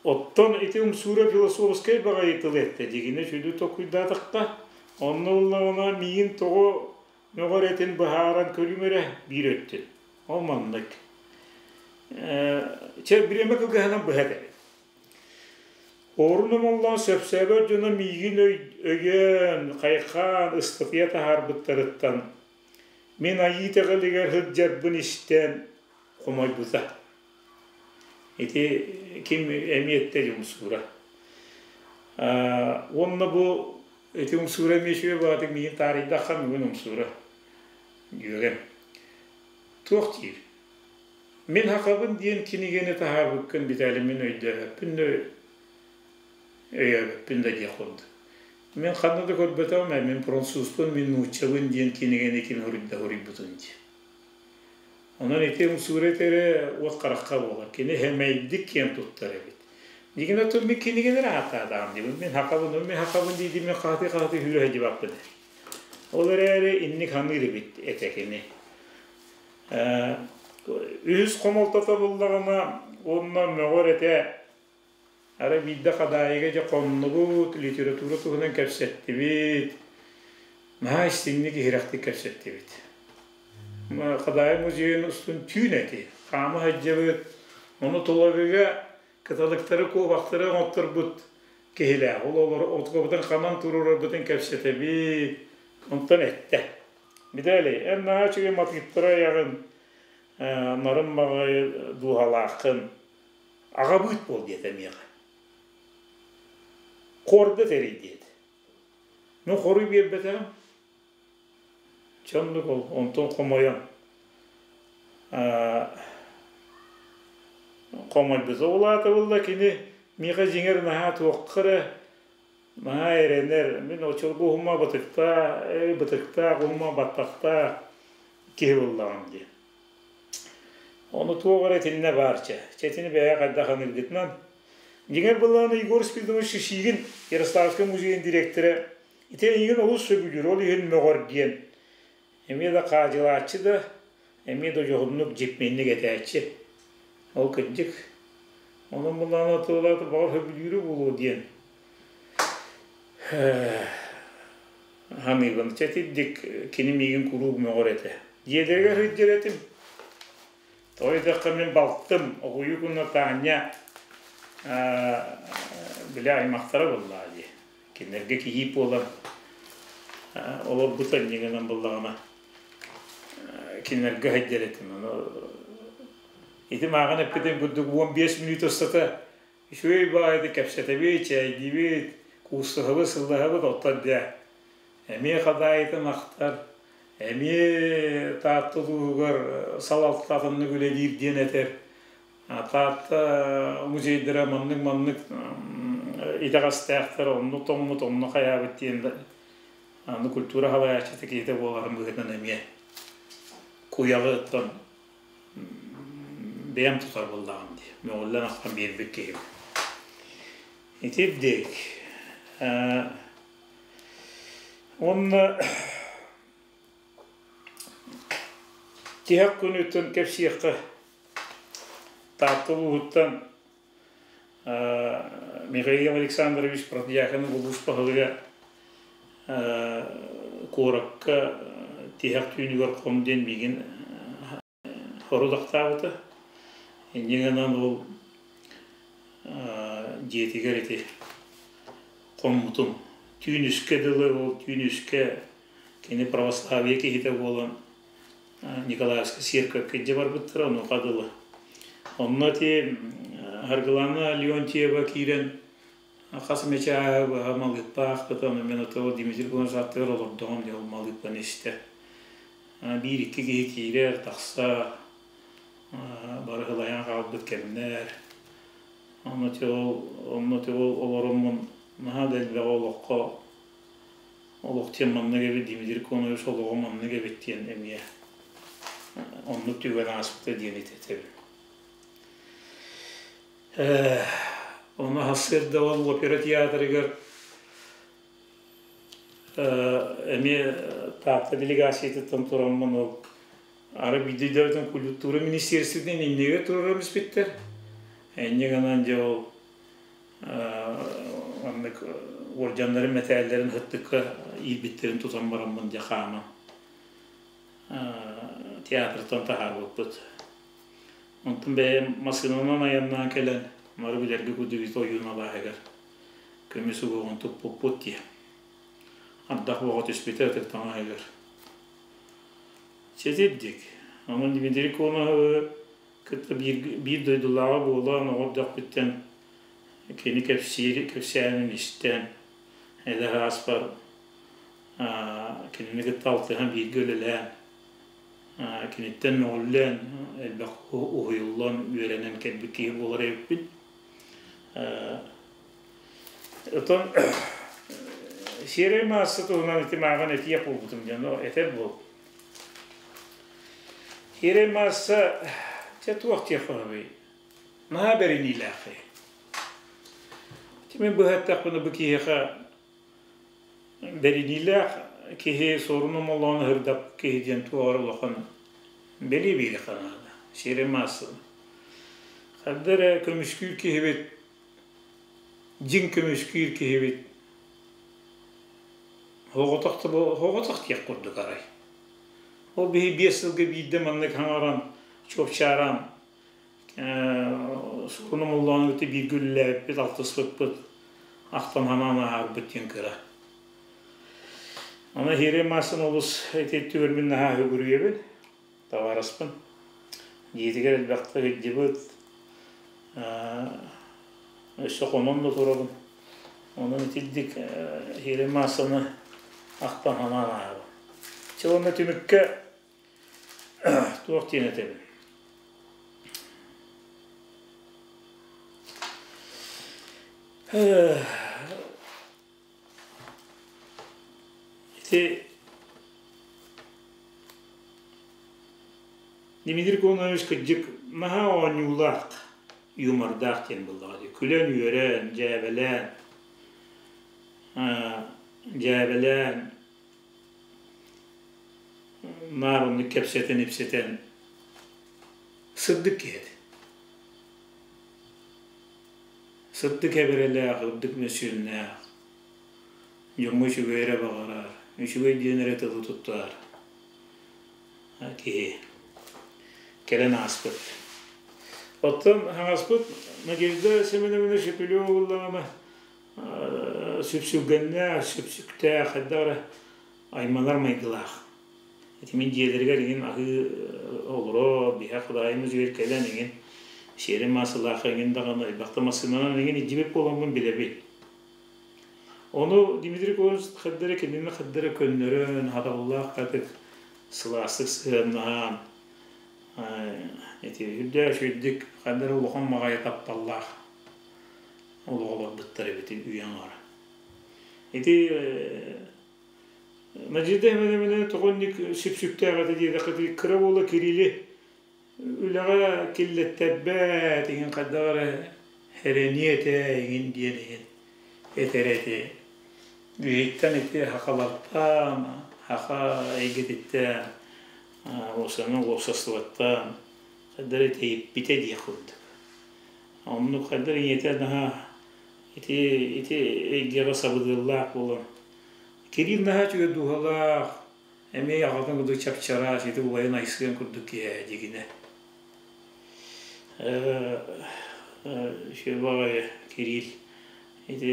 Оттон ити Умсуура философскай баҕайы тыл эттэ дьигинэ сүдү толкуйдаатахха, онно ыллаҕына миигин тоҕо мөҕөр этин быһааран көрүм эрэ биир өттүн. Ол маннык. Чэ, бириэмэ кылгаһынан быһа этэбин. Орун омоллоон сөпсөөбөт дьоно миигин өйөөн, хайхаан, ыстатыйа таһаарбыттарыттан мин айыы итэҕэлигэр сылдьарбын истэн хомойбута. Ити ким эмиэ эттэ Умсуура. Уонна бу ити Умсуура эмиэ үчүгэй баҕатык миигин таарыйдахха бүгүн Умсуура дьүөгэм. Туох диир? Мин хахабын диэн кинигэни таһаарбыккын Виталий мин өйдөөбөппүн да өйөөбөппүн да диэх курдук. Мин ханна да көрбөтөҕүм ээ, мин французпун, мин нууччабын диэн кинигэни ким суруйда суруйбутун дии. Онон ити умсуура этэрэ уот харахха буолар. Кини сэмэйдик киэн туттар эбит. Дигин оттон мин кинигэлэри ааттаатаҕым диибин. Мин хахабын, мин хахабын диидим, мин хаһытыы-хаһытыы сүүрэ сылдьыбаппын. Ол эрээри инник саныыр эбит этэ кини. Үһүс хомолтото буллаҕына уонна мөҕөр этэ Арай биирдэ Хадаайыга дьэ хоннубут, литература туһунан кэпсэттибит, наһаа истиҥник иһирэхтик кэпсэттибит. Хадаайы музейын устун түүн эти, хаама сылдьабыт, ону Тулагыга кыталыктары, куобахтары оҥотторбут киһилээх. Ол олор отгобутун ханан туруорарбытын кэпсэтэбит. Онтон эттэ: «Виталий, эн наһаа үчүгэй матыыптары айаҕын, нарын баҕайы дууһалааххын, аҕабыыт буол» диэтэ миэхэ. Хорда тэрий диэтэ. Мин хоруй биэрбэтэҕим. Чэ оннук ол, онтон хомойон хомойбута. Ол аата буолла кини миэхэ дьиҥэр наһаа туохха эрэ наһаа эрэнэр. Мин оччолорго уһума бытыктаах, бытыктаах, уһума баттахтаах киһи буоллаҕым дии. Ону туох эрэ итиннэ баар чэ. Чэ итини бэйэ хайдах аныыргытынан. Дьиҥэр былаана Егор Спиридонович Шишигин, Ярославскай музейын дириэктэрэ, ити эйигин олус сөбүлүүр, ол иһин мөҕөр диэн. Эмиэ да хаадьылааччы да, эмиэ да дьоһуннук дьиппиэнник этээччи. Ол кырдьык. Онон былаана тыллаата баҕар сөбүлүүрэ буолуо диэн Ханыыбын. Чэ итирдик кини миигин куруук мөҕөр этэ. Дьиэлэригэр сылдьар этим. Тоҕо диэтэххэ мин балтым Оҕуйук уонна Таня били аймахтара буоллаҕа дии. Кинилэргэ кийиит буолан олорбута инньэ гынан буоллаҕына кинилэргэ сылдьар этим. Ону ити мааҕын эппитим курдук 15 мүнүүтэ устата Үчүгэй баҕайытык кэпсэтэбит, чээйдиибит, куустуһабыт, сыллаһабыт, оттон дьэ, эмиэ хадаайытын ахтар, эмиэ Таатта улууһугар салалта атыннык үлэлиир диэн этэр. Таатта музейдара маннык-маннык итэҕэстээхтэр, онно тоҥмут, онно хайаабыт диэн аны культура салайааччыта киһитэ буоларын быһыытынан эмиэ куйаҕы оттон бэйэм тутар буоллаҕым дии, мөҕүллэн аххан биэрбит киһим. Итирдик. Уонна тиһэх күнүттэн кэпсиэххэ Таатта улууһуттан Михаил Александрович Протодьяконов улуус баһылыга куоракка тиһэх түүнүгэр хом диэн миигин Сорудахтаабыта. Инньэ гынан ол дьиэтигэр ити хоммутум. Түүн үскэ дылы ол түүн үскэ кини православие киһитэ буолан Николаевскай церковька илдьэ барбыттара онуоха дылы. Онно ити Аргылана Леонтьева киирэн хас эмэ чааһы быһа малыыппа аахпыта, ону мин ото Дмитрий Кунаев аттыгар олордоҕум дии ол малыыппаны истэ. Биир-икки киһи киирэр, тахсар, бары сылайан хаалбыт кэмнэр. Онно ол онно ол олороммун наһаа да элбэҕи олоххо олох диэн маннык эбит, Дмитрий Конович олоҕо маннык эбит диэн эмиэ оннук түгэн ааспыта диэн этэбин. Ону сарсыарда ол опера театрыгар эмиэ Таатта делегациятыттан тураммын ол ары биирдэ культура министерствотын иннигэр турарым испиттэр. Инньэ гынан дьэ ол маннык уордьаннарын мэтээллэрин һыттыкка иирбиттэрин тутан бараммын дьэ хааман театртан таһаарбыппыт. Онтон бэйэм массыынанан айаннаан кэлэн бары билэргэ курдук ойуун алааһыгар көмүс угуоҕун туппуппут дии. Ардах бөҕө түспүтэ ытык таҥаһыгар. Ситирдик. Онон Дмитрий Коноһовы кытта биир, дойдулааҕа буолан оҕо эрдэхпиттэн кини кэпсиир кэпсээнин истэн, эдэр ааспар кинини кытта алтыһан бииргэ үлэлээн, киниттэн мөҕүллэн, элбэх уһуйуллан, үөрэнэн кэлбит киһи буолар эбиппин. Оттон сиэрэй маасса туһунан ити мааҕын этиэх буолбутум диэн этэр буол. Сиэрэй маасса дьэ туох диэх баҕабый? Наһаа бэриниилээхий. Ити мин быһа эттэхпинэ бу киһиэхэ бэриниилээх киһи суорун омоллоон ыһырдаппыт киһи диэн туох эрэ улахан бэлиэ биэриэххэ наада. Сиэрэй маассаны. Ханна эрэ көмүскүүр киһибит дьиҥ көмүскүүр киһибит оҕотох оҕотох диэх курдук арай. Ол биһи 5 сылга биирдэ маннык хаҥаран, чуопчааран, суруну моллоон кытта бииргэ үлэлээбиппит, алтыспыппыт, ахтан санаан ааһарбыт диэн кыра. Аны Хиирэй Маасын олус ити түгэрбин наһаа үгүрүйэбин, табаарыспын. Дьиэтигэр элбэхтэ сылдьыбыт, өссө хонон да турабын. Онон итирдик Хиирэй Маасаны ахтан санаан ааһабын. Чэ уонна түмүккэ туох диэн этэбин? Ити Дмитрий Кононович кырдьык наһаа оонньуулаах, юмордаах диэн буоллаҕа дии. Күлэн-үөрэн, дьээбэлээн, дьээбэлээн, наар оннук кэпсэтэн-ипсэтэн сырдык киһи этэ. Сырдык эбэрэлээх, үрдүк мөссүөннээх, дьоҥҥо үчүгэй эрэ баҕарар, үчүгэй диэн эрэ тылы туттар киһи кэлэн ааспыт. Оттон хаҥаспыт Надежда Семеновна Шепелева буоллаҕына сүпсүлгэннээх, сүпсүктээх, хайдах эрэ айманар майгылаах. Ити мин дьиэлэригэр эҥин аһыы олоро, биһэх Кудаайым үчүгэй кэлэн эҥин сиэрим маасылаах эҥин даҕаны элбэхтэ массыынанан эҥин илдьибит буоламмын билэбин. Ону Дмитрий Конович хардары кинини хардары көннөрөн, хатабыллаах хатык сылаастык сыһыаннаһан ити үрдээх үчүгэйдик хардары улахан маҕайы тапталлаах олоҕу олорбуттар эбит үйэ аҥаара. Ити Надежда Ивановна тоҕо инник сүпсүктээх этэ диэтэххэ кыра буола Кирилли үлэҕэ киллэттэрбэт иҥин хайдах эрэ эрэниэ этэ иҥин диэн иһин этэр эти биһиттэн ити хахалартан хаха эйгэтиттэн уопсайынан уопсастыбаттан хайдах эрэ тэйиппитэ диэх курдук оннук хайдах ийэтэ наһаа ити ити эйгэҕэ сабыдыаллаах буолан Кирилл наһаа үчүгэй дууһалаах, эмиэ аҕатын курдук чап-чараас, ити убайын Айсыан курдук киһи дьигинэ. Үчүгэй баҕайы Кирилл ити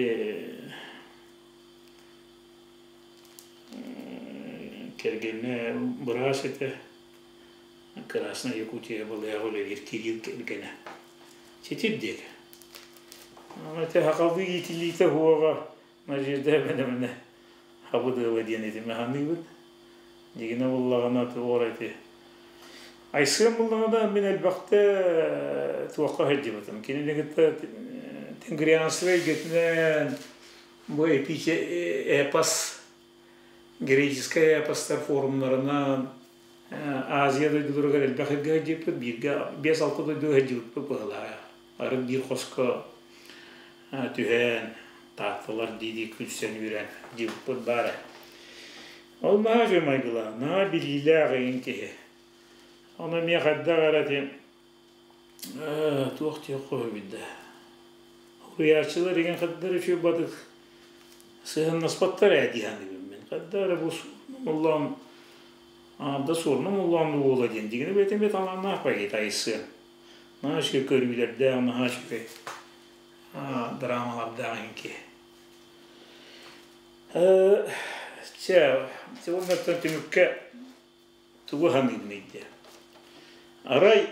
кэргэнэ быраас этэ, Красная Якутия балыыһаҕа үлэлиир Кирилл кэргэнэ. Ситир диэки. Ити сахалыы иитиллиитэ уоҕа Надежда Ивановна Хабыдыала диэн этими саныыбын. Дьигинэ буллаҕына туох ити Айсыан буллаҕына мин элбэхтэ туохха сылдьыбытым. Кинини кытта тенгрианство эйгэтинэн бу эпос греческай эпостар форумнарынан Азия дойдуларыгар элбэх сиргэ сылдьыбыппыт, бииргэ биэс-алта дойдуга сылдьыбыппыт быһыылааҕа. Арыт биир хоско түһэн, таатталар дии-дии күлсэн үөрэн дьыбыппыт баара. Ол наһаа үчүгэй майгылаах, наһаа билиилээх эҥин киһи. Ону эмиэ хайдах эрэ ити туох диэх хоһуйбут да. Уһуйааччылар игин хайдах эрэ үчүгэй батык сыһыаннаспаттар ээ дии саныыбын мин. Хайдах эрэ бу муллаан да суорна муллаан уола диэн дигини бэйэтин бэйэтэ талааннаах баҕайы тайсыа. Наһаа үчүгэй көрүүлэрдээх, наһаа үчүгэй драмалардаах иҥки. Чэ, уоннаттан түмүккэ тугу саныыбыный диэ. Арай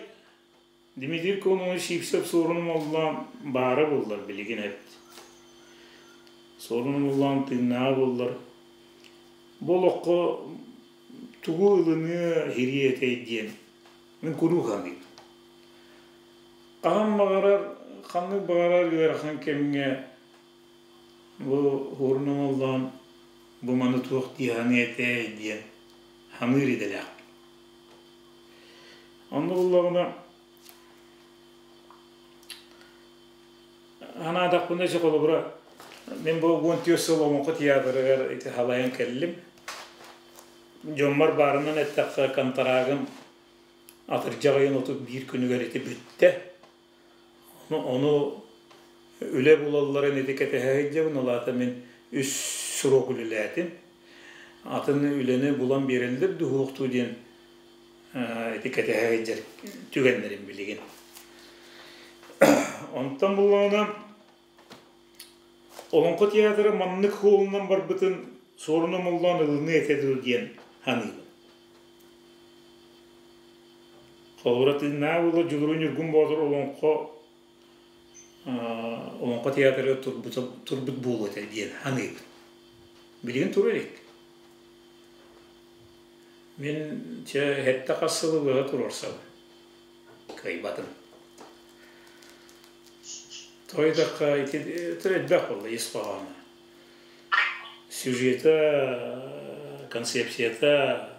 Дмитрий Кононович Сивцев Суорун Омоллоон баара буоллар билигин эбит. Суорун Омоллоон тыыннааҕа буоллар бу олоххо тугу ылыныа иһириэ этэй диэн мин куруук саныыбын. Хаһан баҕарар, ханнык баҕарар ыарахан кэмҥэ бу уһуурун оҥоллоон бу маны туох дии саныа этэй диэн саныыр идэлээхпин. Онно буллаҕына санаатахпына ити холобура мин бу 14 сыл Олоҥхо театрыгар ити халайан кэллим. Дьоммор баарынан эттэххэ контрагым атырдьах ыйын 31 күнүгэр ити бүттэ. Ону үлэ булалларын ити кэтэһэ сылдьабын, ол аата мин үс срок үлэлээтим. Атын үлэни булан биэрэллэр дуу диэн ити кэтэһэ сылдьар түгэннэрим билигин. Онтон буллаҕына Олоҥхо театра маннык суолунан барбытын Суорун Омоллоон ылыныа этэ дуу диэн саныыбын. Холобура тыыннаах буола Дьулуруй Ньургун Боотур олоҥхо Олоҥхо театрыгар турбут буолуо этэ диэн саныыбын. Билигин тура илик. Мин чэ сэттэ хас сылы быһа туруорсабын. Кыайбатым. Тоҕо ити элбэх буолла ис хоһооно. Сюжета, концепцията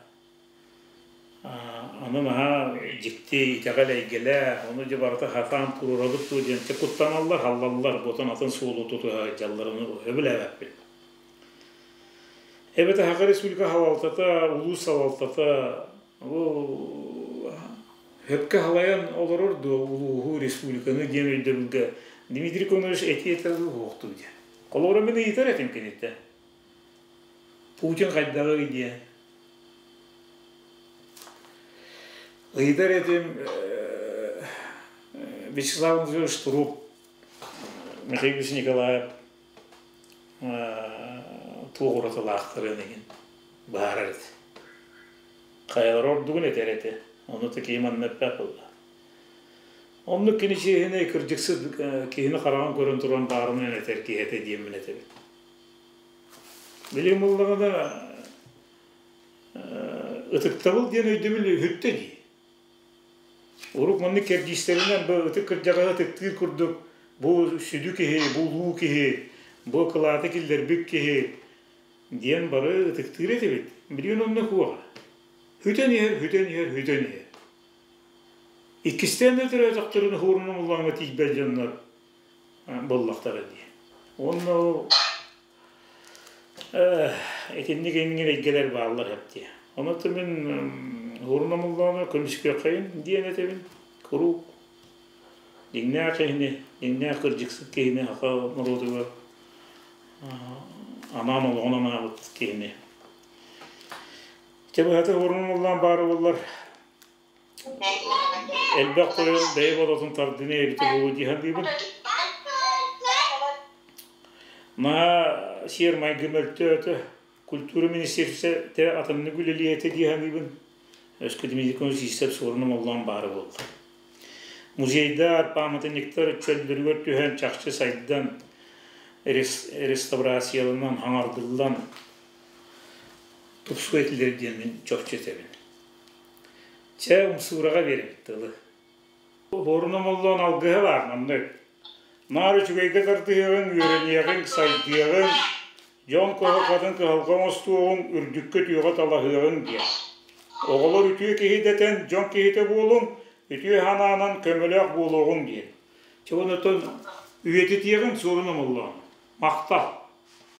Аны наһаа дьикти итэҕэл эйгэлээх, ону дьэ барыта сатаан туруорабыт дуо диэн куттаналлар, халлаллар, ботон атын суолу тутуһа сылдьалларын сөбүлээбэппин. Эбэтэр Саха Республика салалтата, улуус салалтата бу сөпкө халайан олорор дуо улууһу, республиканы диэн өйдөбүлгэ Дмитрий Кононович этии этэ дуу суохтуу диэн. Холобура мин ыйытар этим киниттэн. Путин хайдаҕый диэн. Ыйытар этим Вячеслав Анатольевич Турук, Михаил Ильич Николаев туох уратылаахтарын иһин быһаарар этэ. Хайалара ордугун этэр этэ. Ону киһи манна эппэт буолла. Оннук кини чиэһинэй кырдьыксыт киһини хараҕын көрөн туран баарынан этэр киһи этэ диэммин этэбин. Билим ыллаҕына ытыктабыл диэн өйдөбүл үһүттэ дии. Урут маннык кэрдиистэринэн бу ытык кырдьаҕаһы ытыктыыр курдук бу сүдү киһи, бу улуу киһи, бу кылааты киллэрбит киһи диэн бары ытыктыыр этибит. Билигин онно суоҕа. Хүтэн иһэр, хүтэн иһэр, хүтэн иһэр. Иккистээн да төрөөтөхтөрүнэ хуурунан уллааҥҥа тиийбэт дьоннор буоллахтара дии. Уонна ол итинник иҥин эйгэлэр бааллар эбит дии. Онон мин уурунан уллаана көмүскүөххэйин диэн этэбин куруук. Дьиҥнээх киһини, дьиҥнээх кырдьыксыт киһини саха норуотугар анаан олоҕун анаабыт киһини. Чэ быһата уурунан уллаан баара буоллар Элбэх тойон бэйэ бодотун тардыныы эбитэ буолуо дии саныыбын. Наһаа сиэр-майгы мөлтөөтө, культура министиэристибэтэ атыннык үлэлиэ этэ дии саныыбын. Өскө Дмитрий Николаевич Сиисэп суорун омоллоон баара буолла. Музейдар, пааматынньыктар чөллөрүгэр түһэн чахчы сайдан, реставрацияланан, хаҥардыллан тупсуо этилэр диэн мин чопчу этэбин. Чэ, умсуураҕа биэрэбит тылы. Уорун омоллоон алгыһа баар маннык. Наар үчүгэйгэ тардыһыаҕыҥ, үөрэниэҕиҥ, сайдыаҕыҥ, дьон куһаҕатын кыһалҕа оҥостуоҕуҥ, үрдүккэ үтүөҕэ талаһыаҕыҥ диэн. Оҕолор үтүө киһи дэтэн, дьон киһитэ буолуҥ, үтүө санаанан көмөлөөх буолуоҕуҥ диэн. Чэ, онтон үйэтитиэҕиҥ суорун омоллоон. Махтал.